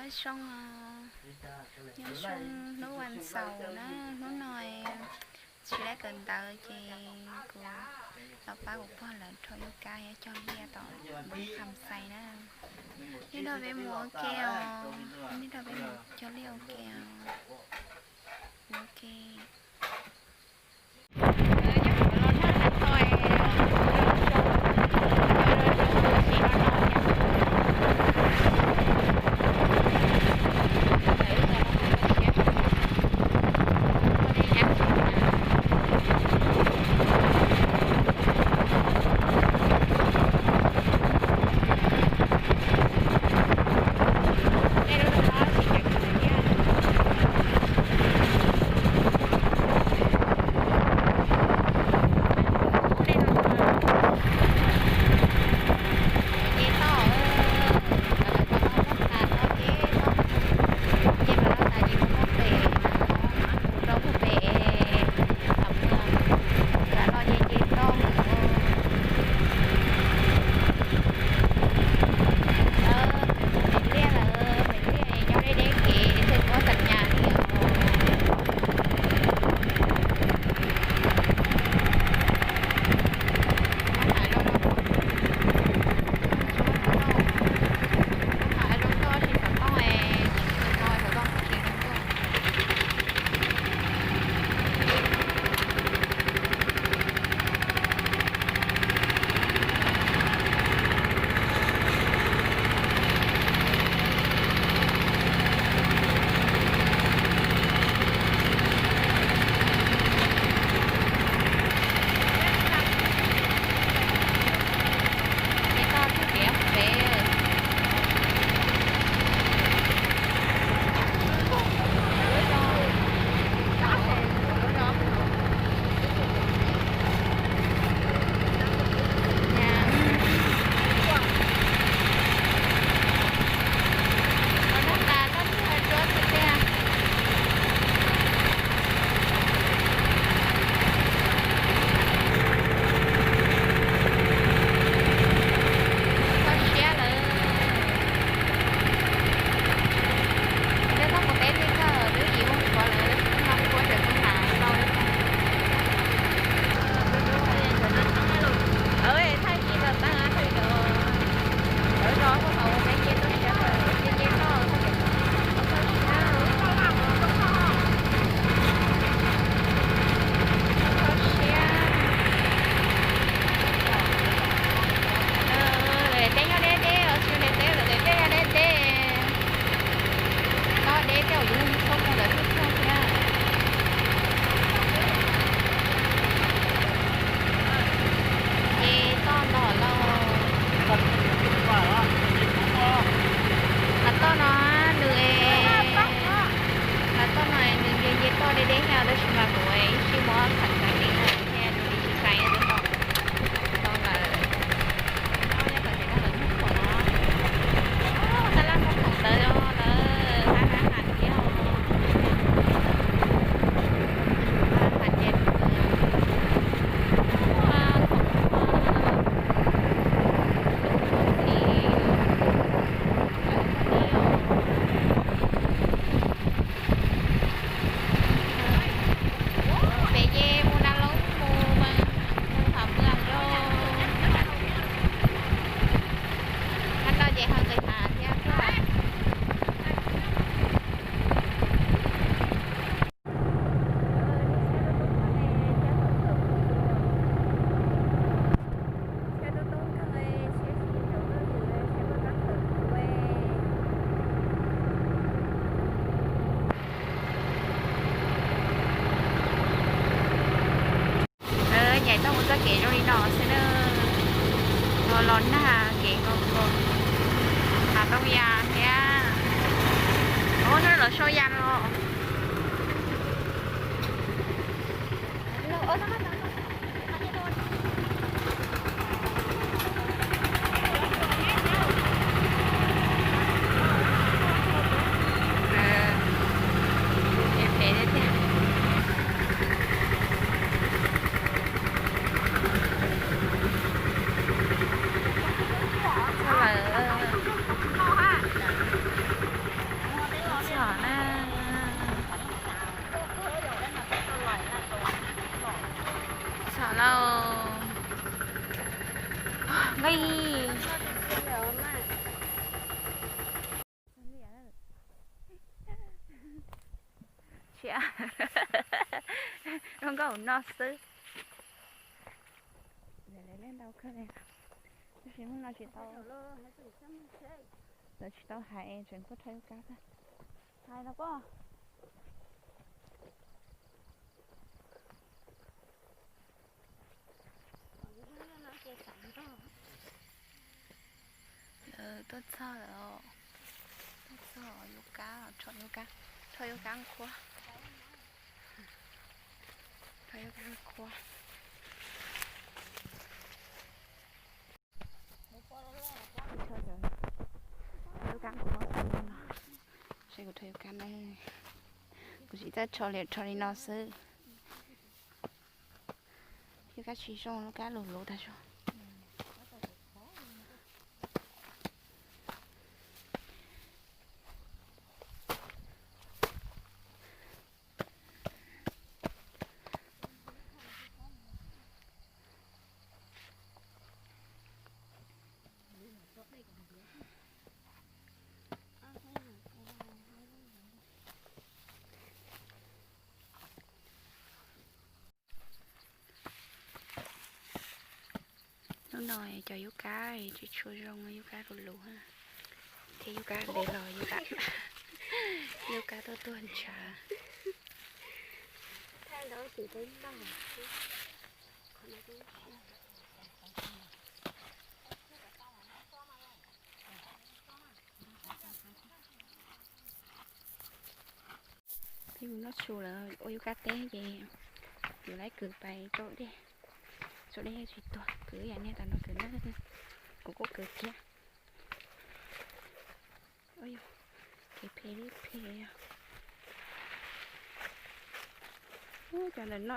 Nyob zoo, nyob zoo hnub vas xaum na, hnub no tsis dab kawm ntawv ces kuv los pab kuv pog lawv rho ib kab cog liaj tom Kham Xais na. Nyob nrog peb mus ua ke os, nyob nrog peb mus cog liaj ua ke os. Ua ke. Txog siab lawm. Twb txog kuv teb li kawg, twb yim mus kov lawm, no kuv tseem tus hnav no. Thaij li los tag, thaij li los. Lawv zos kuj tau ua peb nce toj siab, nce nce toj. Teb nyob deb deb, tsis daim teb, lawv daim teb nyob deb deb. Toj deb tej zaum yus mus txog mus lawv twb tuag thiab. Ces toj los lauj. Qhov toj no nws, qhov toj no nws nce nce toj deb deb thiab, tab sis mas kuv ib sij muab khav khav li thiab, nws li tsis khav tau. Tau lawm. Nyob tau ces tau lawm mus khoom os. Tab laj mus khoom ntawd lawm, hab hab has thiab os. Hab has ces khoom pem ces mus Nas Loob mus mas, mus Pham Mwam lauj. Hab no ces ho nqis hav thiab. Nyaim tau mus txoj kev zoo li no xwb na. Los nag kev nkaus nkaus, hav tau yas thiab. Ub, nag los sau yas no. Tias zoo nkauj no xwb. Ntau kawg li, tab sis hnub no tsis tau, lawv tsis tau hais, tseem tuaj rho yuav kab tag. Hais no pob. Lawv tuaj txog lawm, tuaj txog yuav kab, rho yuav kab, rho yuav kab qhuav, rho yuav kab qhuav. Yuav kab qhuav, saib kuv rho yuav kab na, kuv tsis txawj rho li, rho li no xwb. Yuav kab tsis zoo, lub kab luv luv tag zog. Hnub no cov yub kab tsis tshua zoo, yub kab luv luv, thiab yub kab ntev los yub kab, yub kab tuaj tuag ntshav. Peb mus noj su lawm, ua yub kab teb ces yuav laib kwv pais tso dej, tso dej tsis tuag, kwv ib yam niag tas no kwv na, kuv kuj kwv thiab. Kev phem li phem. Ub, cov ntawm no